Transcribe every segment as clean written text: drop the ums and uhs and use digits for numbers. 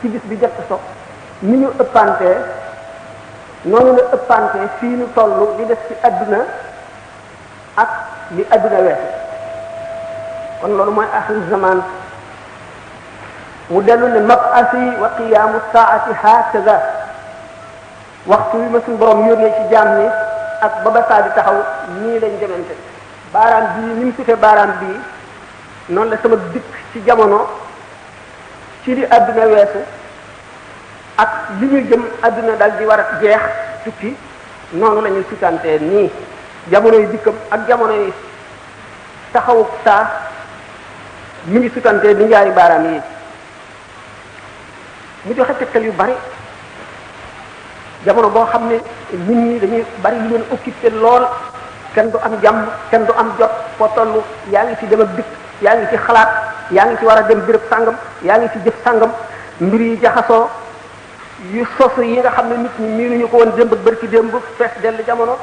ci bis bi jot so ni ñu ëppantee noonu la ëppantee fii ñu toll li des ci adduna ak li adduna weesu kon loolu mooy axiru zaman mu dellu ne mab'asi wa qiyaamu saati hakaza waxtu wi ma suñu borom yónnee ci jaam ñi ak ba ba saa di taxaw nii lañ demante baaraam bii ni mu sutee baaraam bii noonu la sama dikk ci jamono ci li adduna weesu ak li ñuy jëm adduna dal di war a jeex tukki noonu la ñuy sutantee nii jamono yi dikkam ak jamono yi taxawu saa mi ngi sutantee ni ñaari baaraam yi mu joxe tegtal yu bari jamono boo xam ne nit ñi dañuy bari lu leen occupé lool kenn du am jàmm kenn du am jot foo toll yaa ngi ci dem ak dikk yaa ngi ci xalaat yaa ngi ci war a dem béréb sàngam yaa ngi ci jëf sàngam mbir yi jaxasoo yu sosu yi nga xam ne nit ñi miinuñu ko woon démb ak bërki démb fees dell jamono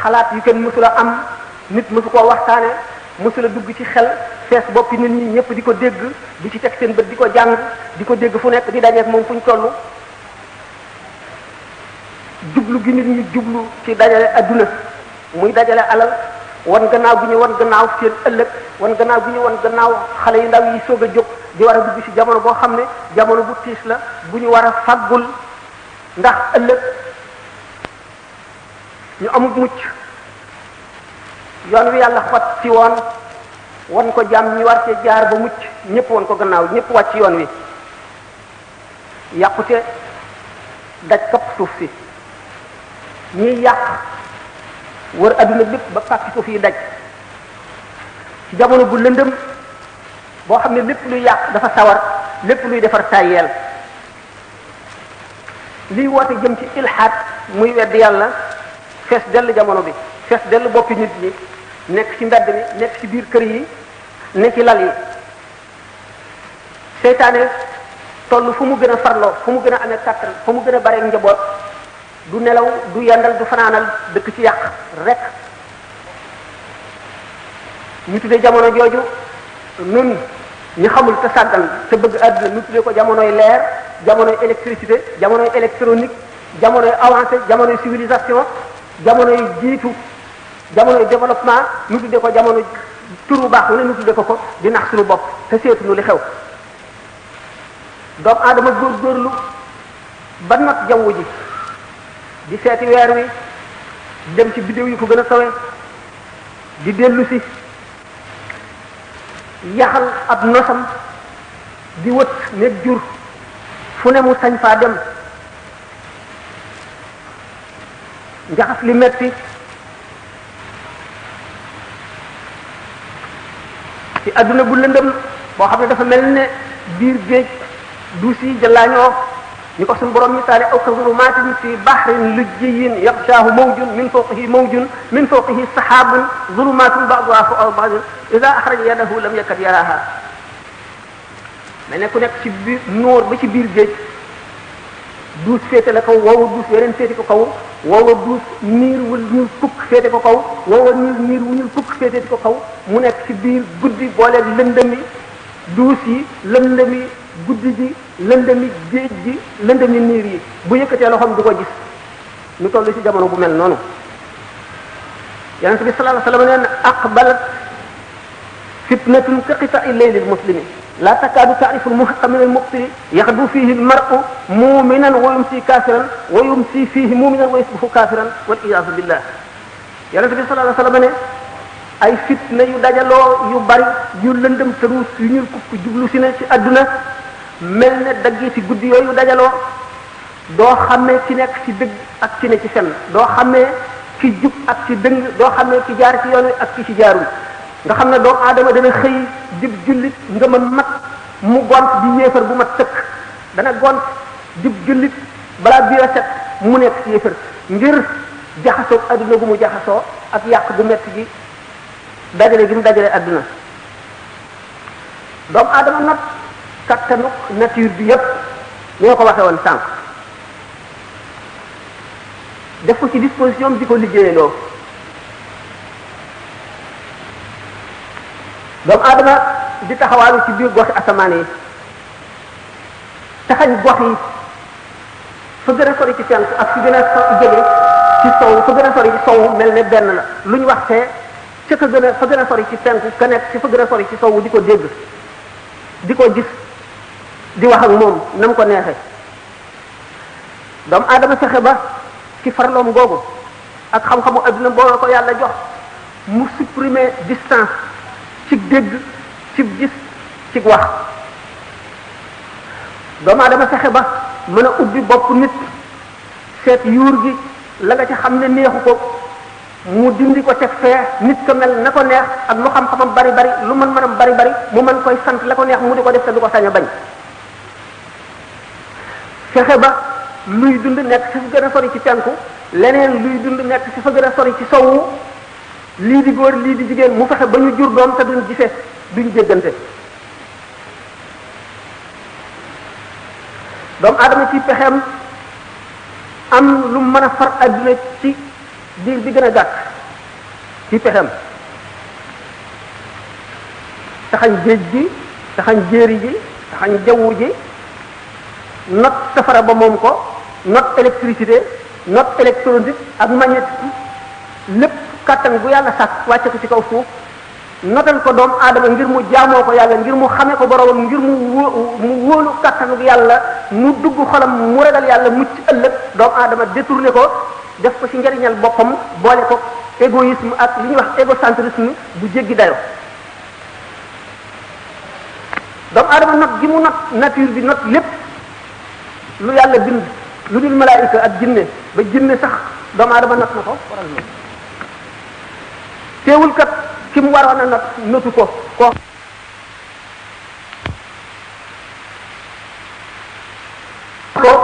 xalaat yu kenn mësula am nit mësu koo waxtaane mësula dugg ci xel fees boppi nit ñi ñëpp di ko dégg di ci teg seen bët di ko jàng di ko dégg fu nekk di dajeek moom fu ñu toll jublu gi nit ñi jublu ci dajale adduna muy dajale alal wan gannaaw gi ñu wan gannaaw seen ëllëg wan gannaaw gi ñu wan gannaaw xale yu ndaw yi soog a jóg di war a dugg ci jamono boo xam ne jamono bu tiis la bu ñu war a faggul ndax ëllëg ñu amul mucc yoon wi yàlla xot ci woon wan ko jàmm ñi war cee jaar ba mucc ñëpp wan ko gannaaw ñëpp wàcc yoon wi yàqute daj kapp suuf si ñiy yàq wër adduna bépp ba fàkki suuf yi daj ci jamono bu lëndëm boo xam ne lépp luy yàq dafa sawar lépp luy defar tàyyeel liy woote jëm ci ilhaad muy wedd yàlla fees dell jamono bi fees dell boppi nit ñi nekk ci mbedd mi nekk ci biir kër yi nekk ci lal yi seytaane toll fu mu gën a farloo fu mu gën a amee kàttan fu mu gën a bare njaboot du nelaw du yendal du fanaanal dëkk ci yàq rek ñu tuddee jamono jooju nun ñu xamul te sàggan te bëgg àdduna ñu tuddee ko jamonoy leer jamonoy électricité jamonoy électronique jamonoy avancé jamonoy civilisation jamonoy jiitu jamonoy développement ñu tuddee ko jamono turu baax wu ne ñu tuddee ko di nax suñu bopp te seetuñu li xew doomu aadama góorgóorlu ba not jaww ji di seeti weer wi di dem ci biddew yi ko gën a kawe di dellu si yaxal ab nosam di wët nekk jur fu ne mu sañ faa dem njaxas li metti ci adduna bu lëndëm boo xam ne dafa mel ne biir géej duus yi jëllaañoo ni ko suñu borom misaale aw ka zulumatin fi bahrin lujjiyin yaxshaahu mawjun min fawqihi sahabun zulumatun ba'duha fawqa ba'din idha akhraja yadahu lam yakad yaraha mais ne ku nekk ci biir noor ba ci biir géej duus féete la kaw woowa duus weneen féete ko kaw woowa duus niir wu ñuul kukk féete ko kaw woowa niir wu ñuul kukk féete ko kaw mu nekk ci biir guddi booleeg lëndëmi duus yi lëndëmi guddi gi lëndëmi géej gi lëndëmi niir yi bu yëkkatee loxoom du ko gis ñu toll ci jamono bu mel noonu yonent bi sallallahu alayhi wa sallam nee na aqbalat fitnatun ka qita'i laylil muslimi la takadu ta'rifu al-muhiqqa min al-muqtili yaghdu fihi al-mar'u mu'minan wa yumsi kafiran wa yumsi fihi mu'minan wa yusbihu kafiran wal iyadu billah yonent bi sallallahu alayhi wa sallam ne ay fitna yu dajaloo yu bari yu lëndëm tëruus yu ñuul kukk jublu si ne ci adduna mel ne daggi ci guddi yooyu dajaloo doo xamee ci nekk ci dëgg ak ci ne ci fen doo xamee ci jub ak ci dëng doo xamee ci jaar ci yoon wi ak ci jaarul nga xam ne doomu aadama dana xëy dib jullit nga mën mat mu gont di yéefar bu mat sëkk dana gont dib jullit balaa biir a set mu nekk ci yéefar ngir jaxasoo adduna gu mu jaxasoo ak yàq gu metti gi dajale gi mu dajale adduna doomu aadama nag kattanuk nature bi yépp ñoo ko waxe woon sànq def ko ci disposition di ko liggéeyaloo doomu aadama di taxawaalu ci biir goxi asamaan yi taxañ gox yi fa gën a sori ci penku ak fi gën a jege ci sow fa gën a sori ci sow mel ne benn la lu ñu wax fee ca ka gën a fa gën a sori ci penku ka nekk ci fa gën a sori ci sow di ko dégg di ko gis di wax ak moom na mu ko neexee doomu aadama fexe ba ci farloom googu ak xam-xamu adduna boo ko yàlla jox mu supprimer distance ci dégg ci gis ci wax doomu aadama fexe ba mën a ubbi bopp nit seet yuur gi la nga ci xam ne neexu ko mu dindi ko teg fee nit ko mel na ko neex ak lu xam-xamam bari bari lu mën bari bari mu mën koy sant la ko neex mu di ko def te du ko sañ a bañ fexe ba luy dund nekk ci fa gën a sori ci penku leneen luy dund nekk ci fa gën a sori ci sowu lii di góor lii di jigéen mu fexe ba ñu jur doom te duñ gisee duñ jéggante doomu aadama ci pexeem am lu mën a far adduna ci diir bi gën a gàtt ci pexeem taxañ géej gi taxañ jéeri ji taxañ jaww ji not safara ba moom ko not électricité not électronique ak magnétisme lépp kàttan bu yàlla sàkk wàcce ko ci kaw suuf notal ko doomu aadama ngir mu jaamoo ko yàlla ngir mu xamee ko boromam ngir mu wóolu kàttanu yàlla mu dugg xolam mu ragal yàlla mucc ëllëg doomu aadama détourné ko def ko ci njariñal boppam boole ko égoïsme ak li ñuy wax égocentrisme bu jéggi dayo doomu aadama not gi mu not nature bi not lépp lu yàlla bind lu dul malaayika ak jinne ba jinne sax doomu aadama not na ko waral na teewul kat ki mu waroon a not notu ko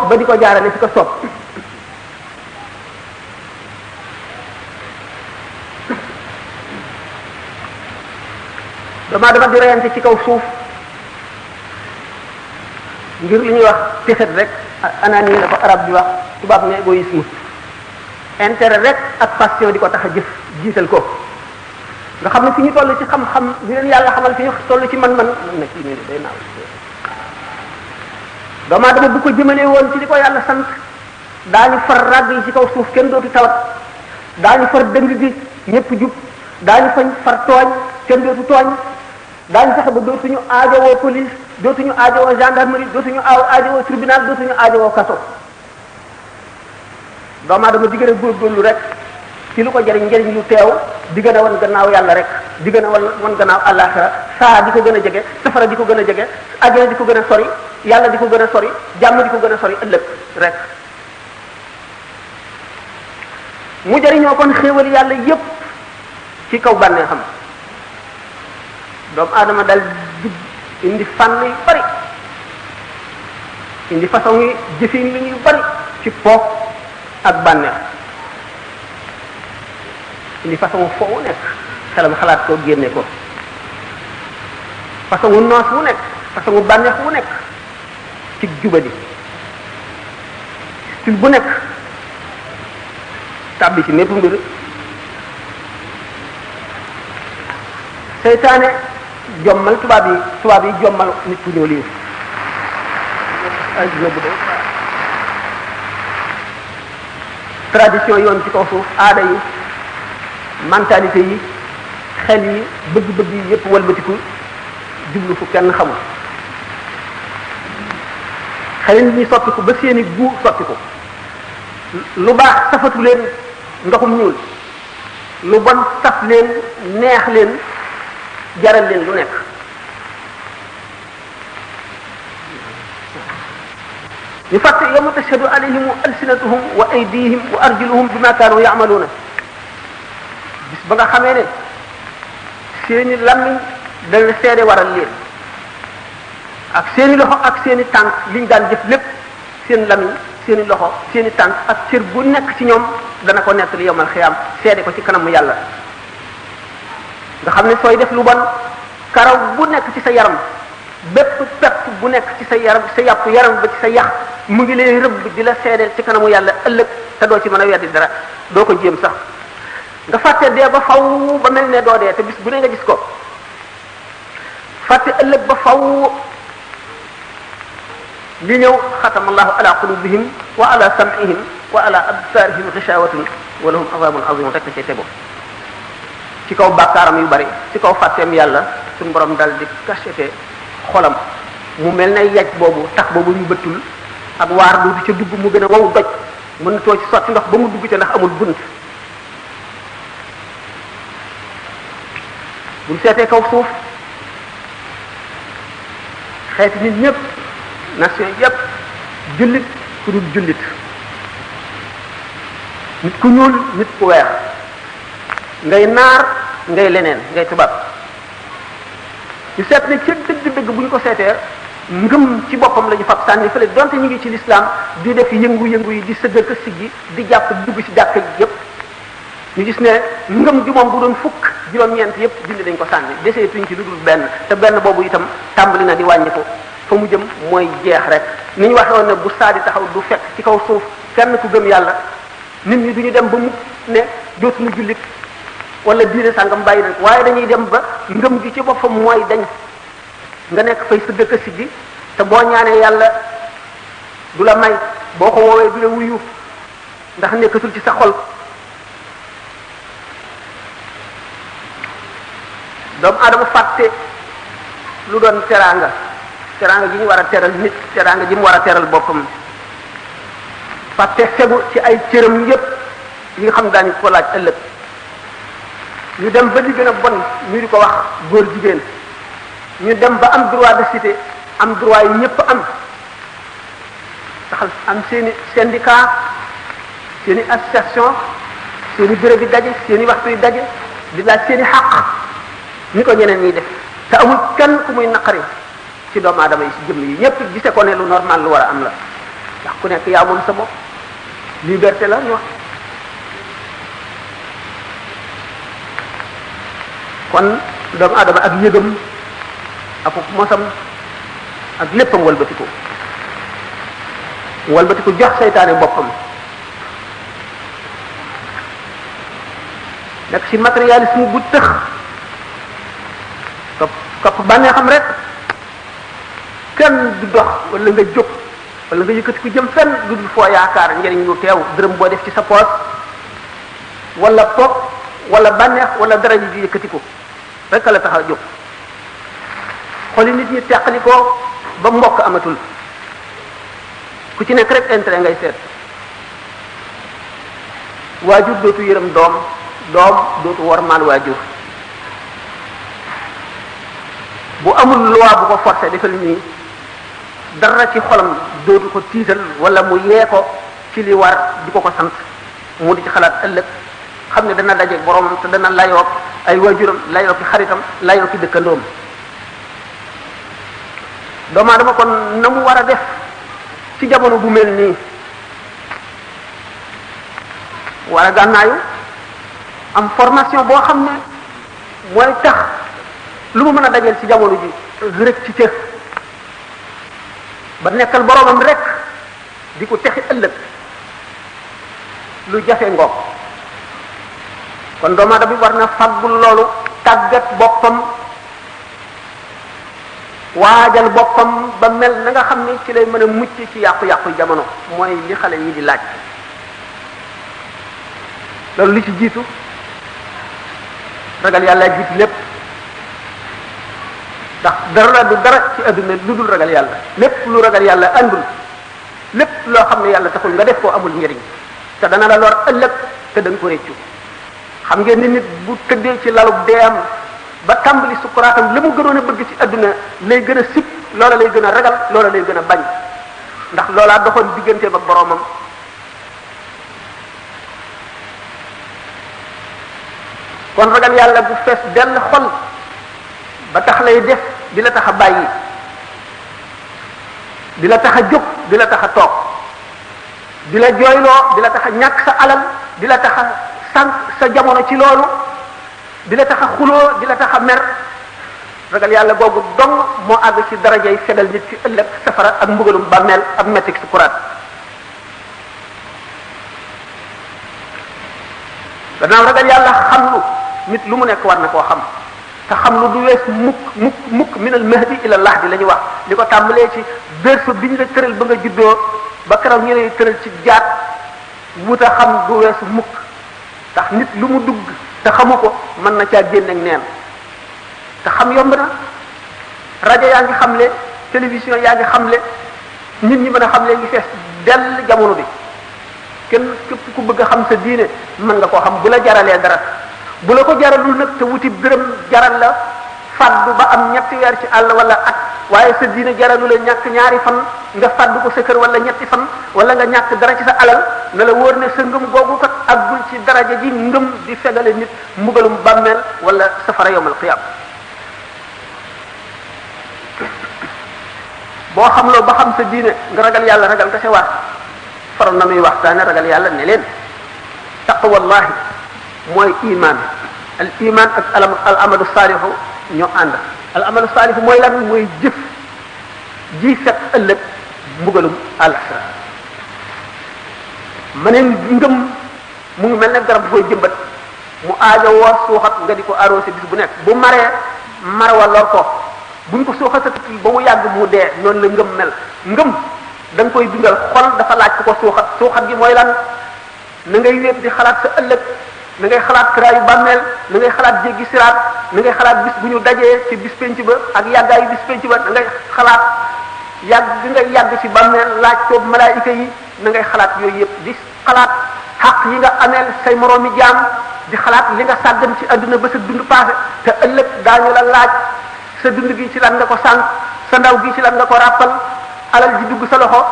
ba di ko jaarale fi ko soob doomu aadama di reyante ci kaw suuf ngir li ñuy wax texet rek anani la ko arab di wax tubaab ne égoïsme intérêt rek ak passion di ko tax a jëf jiital ko nga xam ne fi ñu toll ci xam-xam li leen yàlla xamal fi ñu toll ci man-man na kii nii day naaw doomu aadama bu ko jëmalee woon ci li ko yàlla sant daañu far ràgg yi ci kaw suuf kenn dootu tawat daañu far dëng gi ñëpp jub daañu fañ far tooñ kenn dootu tooñ daañu fexe ba dootuñu aajowoo police dootuñu aajowoo gendarmerie dootuñu aajowoo tribunal dootuñu aajowoo kaso doomu aadama di gën a góorgóorlu rek ci lu ko jëriñ njëriñ lu teew di gën a wan gannaaw yàlla rek di gën a wan gannaaw àllaaxira saa di ko gën a jege safara di ko gën a jege àjjana di ko gën a sori yàlla di ko gën a sori jàmm di ko gën a sori ëllëg rek mu jëriñoo kon xéewal yàlla yépp ci kaw bànnee xam doomu aadama dal jub indi fànn yu bari indi façon yi jëfin yu bari ci poof ak bànneex indi façon foo wu nekk xelam xalaat ko génne ko façon wu noos wu nekk façon wu bànneex wu nekk ci jubadi style bu nekk tàbbi ci mépp mbir seytaane jommal tubaab yi jommal nit ku ñuul yi ay yóbbu de tradition yoon ci kaw suuf aada yi mentalité yi xel yi bëgg-bëgg yi yépp walbatiku jublu fu kenn xamul xel yi ñuy soppiku ba seeni gu soppiku lu baax safatu leen ndoxum ñuul lu bon saf leen neex leen jaral leen lu nekk ñu fàtte yawma tashhadu alayhim alsinatuhum wa aydihim wa arjuluhum bima kaanu ya'maluna bis ba nga xamee ne seeni làmmiñ dana seede waral leen ak seeni loxo ak seeni tànk liñ daan jëf lépp seen làmmiñ seeni loxo seeni tànk ak cër bu nekk ci ñoom dana ko nettali yawmal xiyaam seede ko ci kanamu yàlla nga xam ne sooy def lu bon karaw bu nekk ci sa yaram bépp pepp bu nekk ci sa yaram sa yàpp yaram ba ci sa yax mu ngi lay rëbb di la seedeel ci kanamu yàlla ëllëg te doo ci mën a weddi dara doo ko jéem sax nga fàtte dee ba faw ba mel ne doo dee te bis bu ne nga gis ko fàtte ëllëg ba faw li ñëw xatama allahu ala qulubihim wa ala sam'ihim wa ala absarihim ghishawatun wa lahum azabun azim rek na cay tego ci kaw bàkkaaram yu bari ci kaw fàtteem yàlla suñu borom dal di cacheté xolam mu mel ne yaj boobu tax boobu ñu bëttul ak waar du ca dugg mu gën a wow doj mën too ci sotti ndox ba mu dugg ca ndax amul bunt buñ seetee kaw suuf xeeti nit ñëpp nation yëpp jullit ku dul jullit nit ku ñuul nit ku weex ngay naar ngay leneen ngay tubaab ñu seet ne ci dëgg-dëgg bu ñu ko seetee ngëm ci boppam la ñu fab sànni fële donte ñu ngi ci lislaam di def yëngu-yëngu yi di sëggal ko siggi di jàpp dugg ci jàkk yëpp ñu gis ne ngëm gi moom bu doon fukk juróom-ñeent yëpp dindi dañ ko sànni deseetuñ ci lu dul benn te benn boobu itam tàmbali na di wàññi ko fa mu jëm mooy jeex rek ni ñu waxee woon ne bu saa di taxaw du fekk ci kaw suuf kenn ku gëm yàlla nit ñi duñu dem ba mu ne dootuñu jullit wala diine sàngam bàyyi nañ waaye dañuy dem ba ngëm gi ci boppam mooy dañ nga nekk fay sa dëkk si gi te boo ñaanee yàlla du la may boo ko woowee du la wuyu ndax nekkatul ci sa xol doomu aadama fàtte lu doon teraanga ji ñu war a teral nit teraanga ji mu war a teral boppam fàtte fegu ci ay cëram yépp yi nga xam daañu ko laaj ëllëg ñu dem ba li gën a bon ñu di ko wax góor jigéen ñu dem ba am droit de cité am droit yi ñëpp am taxal am seeni syndicat seeni association seeni bureau bi daje seeni waxtu yi daje di laaj seeni xàq ni ko ñeneen ñiy def te amul kenn ku muy naqari ci doomu aadama yi ci jëmm yi ñëpp gise ko ne lu normal lu war a am la ndax ku nekk yaa moom sa bopp liberté la ñu wax kon doomu aadama ak yëgam ak mosam ak léppam walbatiku jox seytaane boppam nekk ci matérialisme bu tëx topp bànnee xam rek kenn du dox wala nga jóg wala nga yëkkati ko jëm fenn lu dul foo yaakaar njëriñ lu teew dërëm boo def ci sa poos wala pop wala bànneex wala dara ji yëkkati ko rek la tax a jóg xoli nit ñi teqali ko ba mbokk amatul ku ci nekk rek intérêt ngay seet waajur dootu yërëm doom dootu wormaal waajur bu amul loi bu ko forcé defal nii dara ci xolam dootu ko tiital wala mu yee ko ci li war di ko sant mu di ci xalaat ëllëg xam ne dana dajeeg boromam te dana layoo ay waajuram layoo ki xaritam layoo ki dëkkandoom doomu aadama kon na mu war a def ci jamono bu mel nii war a gànnaayu am formation boo xam ne mooy tax lu mu mën a dajeel ci jamono ji rek ci cëf ba nekkal boromam rek di ko texi ëllëg lu jafe ngoog kon doomu aadama bi war na fàggul loolu tàggat boppam waajal boppam ba mel na nga xam ne ci lay mën a mucc ci yàqu-yàqu jamono mooy li xale yi di laaj loolu li ci jiitu ragal yàlla jiitu lépp ndax dara du dara ci adduna lu dul ragal yàlla lépp lu ragal yàlla andul lépp loo xam ne yàlla taxul nga def koo amul njëriñ te dana la lor ëllëg te da nga ko réccu xam ngeen ni nit bu tëddee ci lalub deeyam ba tàmbali sukkuraatam la mu gënoon a bëgg ci adduna lay gën a sib loola lay gën a ragal loola lay gën a bañ ndax loolaa doxoon digganteem ak boroomam kon ragal yàlla bu fees dell xol ba tax lay def di la tax a bàyyi di la tax a jóg di la tax a toog di la jooyloo di la tax a ñàkk sa alal di la tax a sànq sa jamono ci loolu di la tax a xuloo di la tax a mer ragal yàlla googu dong moo àgg ci darajay fegal nit ci ëllëg safara ak mbugalum bàmmeel ak mettik sukuraat gannaaw ragal yàlla xam lu nit lu mu nekk war na koo xam te xam lu du wees mukk minal mahdi ila lahdi la ñu wax li ko tàmbalee ci berceau bi ñu la tëral ba nga juddoo ba keroog ñu lay tëral ci jaat wut a xam du weesu mukk tax nit lu mu dugg te xamu ko mën na caa génn ak neen te xam yomb na rajo yaa ngi xamle télévision yaa ngi xamle nit ñi mën a xamle ngi fees dell jamono bi kenn képp ku bëgg a xam sa diine mën nga koo xam bu la jaralee dara bu la ko jaralul nag te wuti dërëm jaral la faddu ba am ñetti weer ci àll wala at waaye sa diine jaralu la ñàkk ñaari fan nga faddu ko sa kër wala ñetti fan wala nga ñàkk dara ci sa alal na la wóor ne sa ngëm googu kat aggul ci daraja ji ngëm di fegale nit mbugalum bàmmeel wala safara yawmal qiyaam boo xam loo ba xam sa diine nga ragal yàlla ragal nga sa waat faroon na muy waxtaane ragal yàlla ne leen taqwallahi mooy iman al iman ak al amalu saalihu ñoo ànd al amalu saalihu mooy lan mooy jëf ji fekk ëllëg mbugalum àllaxira ma ne ngëm mu ngi mel ne garab koy jëmbat mu aajo woo suuxat nga di ko arrosé bis bu nekk bu maree mar wa lor ko buñ ko suuxatatul ba mu yàgg mu dee noonu la ngëm mel ngëm da nga koy dundal xol dafa laaj ku ko suuxat gi mooy lan na ngay wéet di xalaat sa ëllëg na ngay xalaat kiraayu bàmmeel na ngay xalaat jéggi siraat na ngay xalaat bis bu ñu dajee ci bis penc ba ak yàggaayu bis penc ba na ngay xalaat yàgg gi ngay yàgg ci bàmmeel laaj ko malaayika yi na ngay xalaat yooyu yëpp di xalaat xaq yi nga ameel say moroomi jaam di xalaat li nga sàggan ci àdduna ba sa dund passé te ëllëg daañu la laaj sa dund gi ci lan nga ko sànq sa ndaw gi ci lan nga ko ràppal alal ji dugg sa loxo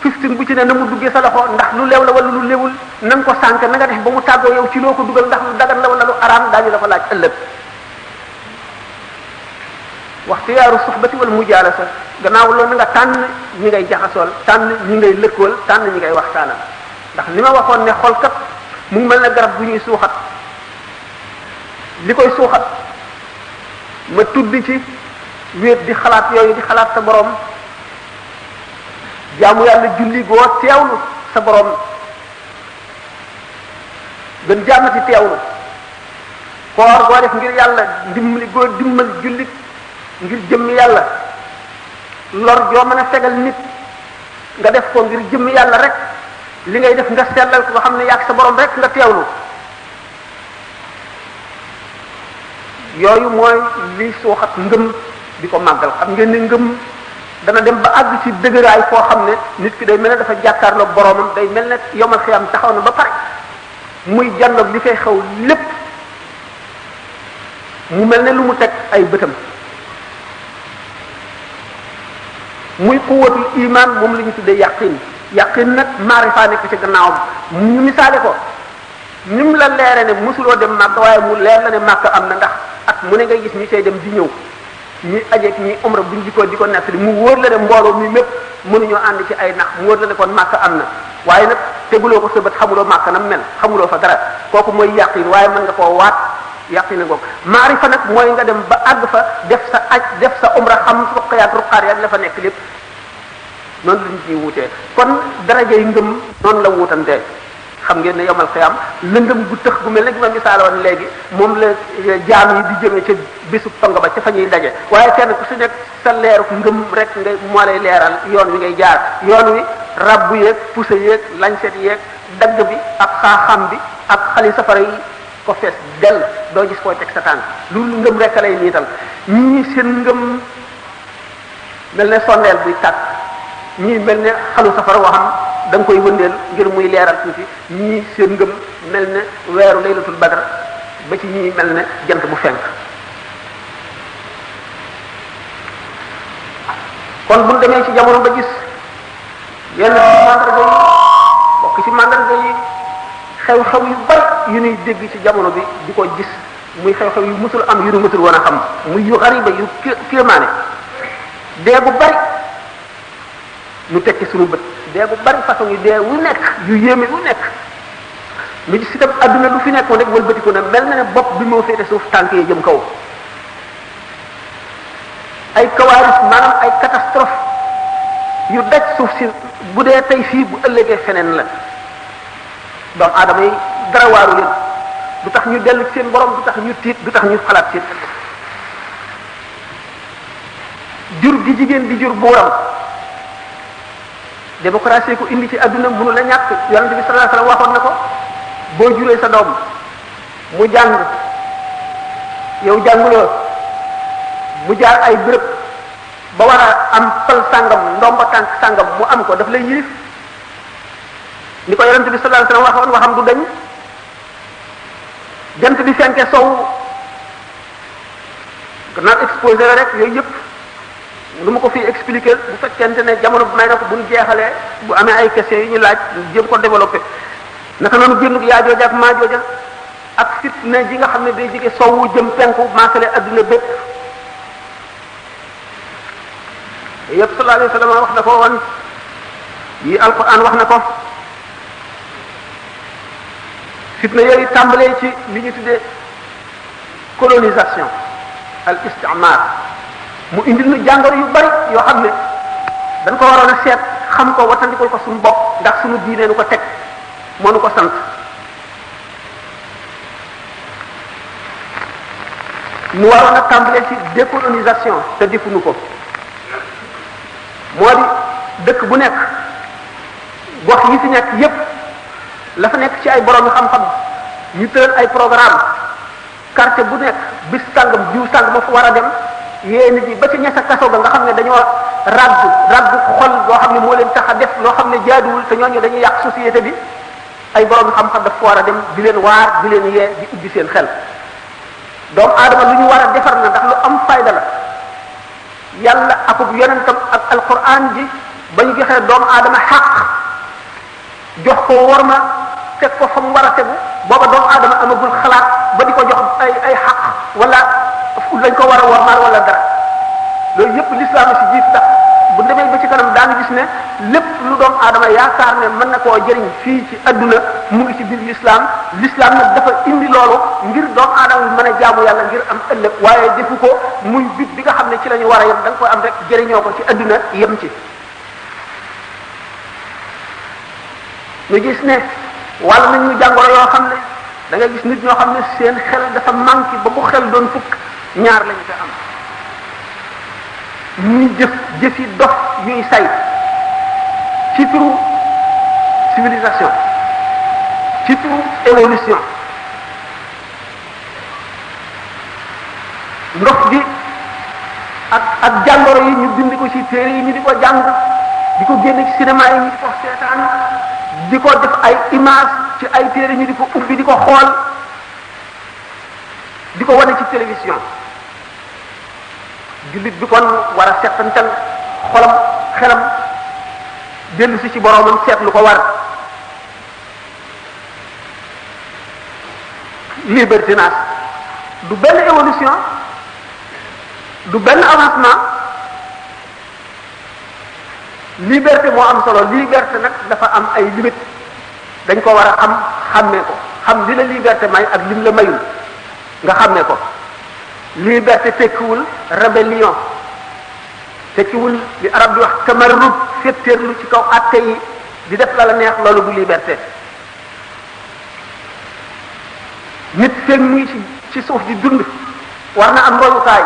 fiftin bu ci ne na mu duggee sa loxo ndax lu leew la wala lu lewul na nga ko sànq na nga def ba mu tàggoo yow ci loo ko dugal ndax lu dagan la wala lu araam daañu la ko laaj ëllëg waxtiyaaru suxbati wal mujaalasa gannaaw loolu na nga tànn ñi ngay jaxasool tànn ñi ngay lëkkool tànn ñi ngay waxtaanal ndax li ma waxoon ne xol kat mu ngi mel ne garab bu ñuy suuxat li koy suuxat ma tudd ci wéet di xalaat yooyu di xalaat sa borom jaamu yàlla julli goo teewlu sa borom gën jaamati teewlu koor goo def ngir yàlla ndimbali goo dimbal julli ngir jëmmi yàlla lor joo mën a fegal nit nga def ko ngir jëmmi yàlla rek li ngay def nga sellal ko nga xam ne yàgg sa borom rek nga teewlu yooyu mooy li suuxat ngëm di ko màggal xam ngeen ne ngëm dana dem ba àgg ci dëgëraay foo xam ne nit ki day mel ne dafa jàkkaarloog boromam day mel ne yomal xiyam taxaw na ba pare muy jànloog li fay xew lépp mu mel ne lu mu teg ay bëtam muy quwwatul iman moom la ñu tuddee yaqin nag maarifa nekk ci gannaawam ñu misaale ko ni mu la leere ne mosuloo dem màkk waaye mu leer la ne màkk am na ndax at mu ne ngay gis ñi cay dem di ñëw ñi ajeeg ñi umra buñ di ko nekk mu wóor la ne mbooloo mi mépp mënuñoo ànd ci ay nax mu wóor la ne kon màkk am na waaye nag teguloo ko sa bët xamuloo màkk na mel xamuloo fa dara kooku mooy yaqin waaye mën nga koo waat yaqin ngoog maarifa nag mooy nga dem ba àgg fa def sa aj def sa umra xam ruqayaat ruqaar yaak la fa nekk lépp noonu la nit ñi wutee kon darajay ngëm noonu la wutantee xam ngeen ne yomal xiyam lëndëm gu tëx gu mel ne gi ma misaal woon léegi moom la jaam yi di jëmee ca bésu tonga ba ca fa ñuy daje waaye kenn ku si nekk sa leeru ngëm rek nga moo lay leeral yoon wi ngay jaar yoon wi rabbu yeeg pusa yeeg lañset yeeg dagg bi ak xaaxam bi ak xali safara yi ko fees dell doo gis koy teg sa tànk loolu ngëm rek lay niital ñii seen ngëm mel ne sondeel buy tàkk ñii mel ne xalu safara woo xam da nga koy wëndeel ngir muy leeral tuuti ñii seen ngëm mel ne weeru laylatul badr ba ci ñii mel ne jant bu fenk kon bu ñu demee ci jamono ba gis yenn mandarga yi bokk ci mandarga yi xew-xew yu bari yu ñuy dégg ci jamono bi di ko gis muy xew-xew yu musul am yu nu musul woon a xam muy yu xariba yu kéemaane dee bu bari ñu tekki suñu bët dee bu bari façon yi dee wu nekk yu yéeme wu nekk ñu gis itam adduna lu fi nekkoon rek wëlbatiku na mel na ne bopp bi moo féete suuf tànk yi jëm kaw ay kawaaris maanaam ay catastrophe yu daj suuf si bu dee tey fii bu ëllëgee feneen la doomu aadama yi dara waaru leen du tax ñu dellu ci seen borom du tax ñu tiit du tax ñu xalaat ci jur gi jigéen di jur buuram démocratie ko indi ci adduna mënu la ñàkk yonente bi sallallahu alayhi wasallam waxoon na ko boo juree sa doom mu jàng yow jànguloo mu jaar ay béréb ba war a am pal sàngam ndomba tànk sàngam mu am ko daf lay yilif ni ko yonente bi sallallahu alayhi wasallam waxoon waxam du dañ jant bi fenke sow gannaaw exposé la rek yooyu yëpp lu ma ko fi expliquer bu fekkente ne jamono bi may na ko bu ñu jeexalee bu amee ay questions yu ñu laaj jéem ko développé naka noonu génnug yaa jooja ak maa jooja ak fitna ji nga xam ne day jóge sowwu jëm penku maasale adduna bépp yëpp sallallahu alayhi wa sallam wax na ko woon yi alquran wax na ko fitna yooyu tàmbalee ci li ñu tuddee colonisation al istimar mu indil nu jàngoro yu bari yoo xam ne dañ ko waroon a seet xam ko watandikul ko suñu bopp ndax suñu diine nu ko teg moo nu ko sant nu waroon a tàmbalee ci décolonisation te defuñu ko moo di dëkk bu nekk gox yi fi nekk yépp la fa nekk ci ay borom xam-xam ñu tëral ay programme quartier bu nekk bis sàngam jiw sàngam ma fa war a dem yée nit ñi ba ci ñesa kaso ga nga xam ne dañoo ragg xol boo xam ne moo leen tax a def loo xam ne jaaduwul te ñooñu dañuy yàq société bi ay borom xam-xam daf fa war a dem di leen waar di leen yee di ubbi seen xel doomu aadama lu ñu war a defar na ndax lu am fayda la yàlla akub yonentam ak alquran ji ba ñu joxee doomu aadama xaq jox ko worma teg ko fa mu war a tegu booba doomu aadama amagul xalaat ba di ko jox ay xaq wala lañ ko war a wormaal wala dara loolu yépp l'islam si jiit tax bu demee ba ci kanam daanu gis ne lépp lu doomu aadama yaakaar ne mën na koo jëriñ fii ci adduna mu ngi ci biir l'islam nag dafa indi loolu ngir doomu aadama bi mën a jaamu yàlla ngir am ëllëg waaye defu ko muy bit bi nga xam ne ci la ñu war a yem da nga koy am rek jëriñoo ko ci adduna yem ci ñu gis ne wàll nañ ñu jàngoro yoo xam ne da nga gis nit ñoo xam ne seen xel dafa manqué ba bu xel doon fukk ñaar lañu ko am ñuy jëfi dof yuy say ci turu civilisation ci turu évolution ndox gi ak jàngoro yi ñu bind ko ci téere yi ñu di ko jàng di ko génne ci cinéma yi ñu di ko seetaan di ko def ay image ci ay téere ñu di ko ubbi di ko xool di ko wane ci télévision jullit bi kon war a settantal xolam xelam dellu si ci boroomam seet lu ko war libertinage du benn évolution du benn avancement liberté moo am solo liberté nag dafa am ay limites dañ ko war a xàmmee ko xam li la liberté may ak lim la mayul nga xàmmee ko liberté tekkiwul rébellion tekkiwul li arab di wax tamarrud féttéerlu ci kaw atte yi di def la neex loolu du liberté nit feeg muy ci suuf di dund war na am royukaay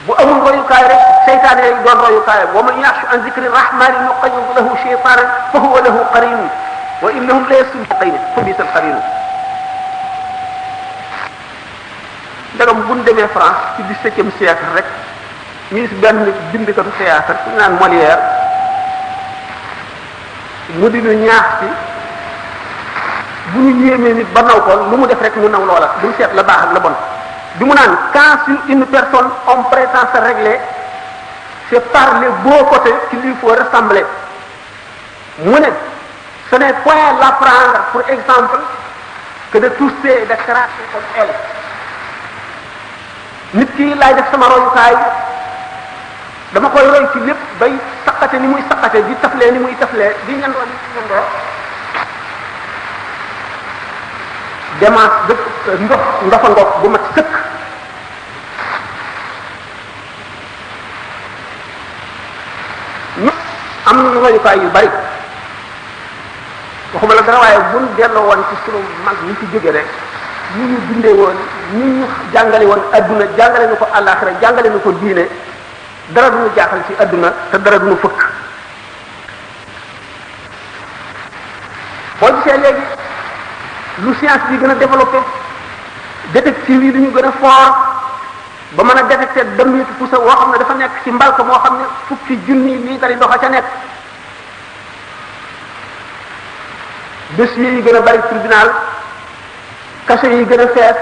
bu amul royukaay rek seytaane yi doon royukaay wa man yaxshu an zikri rahmani nuqayyid lahu shaytanan fa huwa lahu qarin wa innahum la yasudduqayni fa bisa alqarinu ndagam bu ñu demee France ci 17e siècle rek ñu gis benn bindkatu théâtre ku naan Molière mu di ñu ñaax ci bu ñu yéemee nit ba naw ko lu mu def rek ñu naw loola duñ seet la baax ak la bon bi mu naan quand sur une personne on prétend se régler c'est par les beaux côtés qu'il lui faut ressembler mu ne ce n'est point l'apprendre pour exemple que de tousser et de cracher comme elle nit ki laay def sama royukaay dama koy roy ci lépp bay saqate ni muy saqate di taflee ni muy taflee di ñandoo ni muy ñandoo démence dëkk ndofa ngoog bu mat sëkk ñu am nañu royukaay yu bari waxuma la dara waaye buñ delloo woon ci sunu mag ñu ci jóge rek ñu ñu bindee woon ñu ñu jàngale woon adduna jàngale nu ko àllaaxira jàngale nu ko diine dara duñu jaaxal ci adduna te dara duñu fëkk. boo gisee léegi lu science bi gën a développé détective yi duñu gën a fort ba mën a détecté dëmmitu pusa woo xam ne dafa nekk ci mbalka moo xam ne fukki junni liitari ndox a ca nekk. dossiers yi gën a bari tribunal cachets yi gën a fees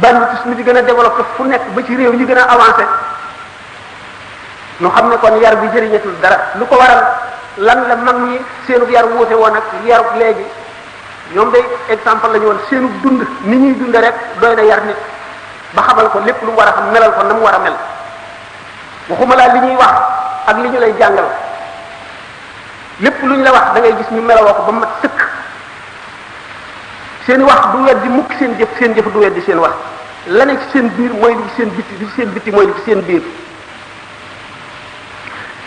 banditisme di gën a développé fu nekk ba ci réew yi gën a avancé ñu xam ne kon yar bi jëriñatul dara. lu ko waral lan la mag ñi seenu yar wuute woon ak yarub léegi ñoom day exemple la ñu woon seenu dund ni ñuy dunde rek doy na yar nit ba xamal ko lépp lu mu war a xam melal ko na mu war a mel. waxuma laa li ñuy wax ak li ñu lay jàngal lépp lu ñu la wax da ngay gis ñu melawoo ko ba mat sëkk. seeni wax du weddi mukk seen jëf, seen jëf du weddi seen wax. la ne ci seen biir mooy li ci seen bitti, li ci seen bitti mooy li ci seen biir.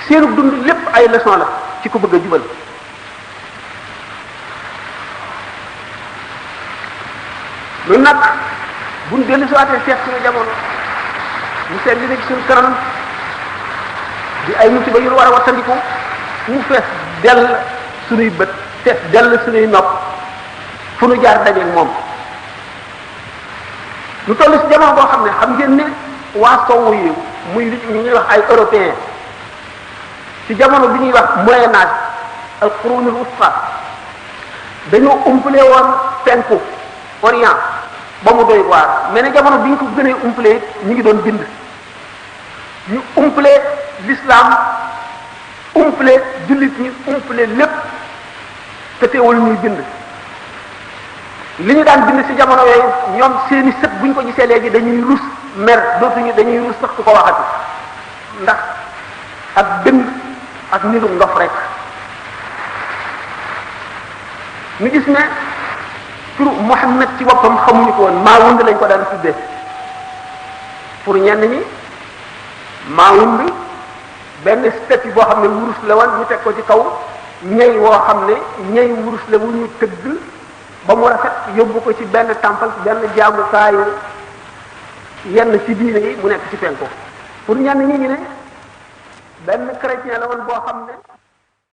seenu dund lépp ay leçon la ci ku bëgg a jubal. lu nag buñ dellu siwaatee seet suñu jamono mu seet li ne ci suñu kanam di ay musiba yu war a wattandiku mu fees dell suñuy bët fees dell suñuy nopp fu nu jaar dajeeg moom. lu toll ci jamono boo xam ne xam ngeen ne waa sowwu yi muy li ñuy wax ay européen ci jamono bi ñuy wax moyen âge al qurunul wusta dañoo umpale woon penku orient ba mu doy waar mais ne jamono bi ñu ko gënee umpale ñu ngi doon bind. ñu umpale l'islam umpale jullit ñi umpale lépp te teewul ñuy bind. li ñu daan bind ci jamono yooyu ñoom seeni sët buñ ko gisee léegi dañuy rus mer dootuñu dañuy rus sax ku ko waxati ndax ak bind ak nirum ndof rek. ñu gis ne turu Muhammad ci boppam xamuñu ko woon Maawund lañ ko daan tuddee pour ñenn ñi Maawund benn statue boo xam ne wurus la woon ñu teg ko ci kaw ñey woo xam ne ñey wurus la wu ñu tëgg ba mu rafet yóbbu ko ci benn temple benn jaamukaayu yenn ci diine yi mu nekk ci penku pour ñenn ñi ñu ne benn chrétien la woon boo xam ne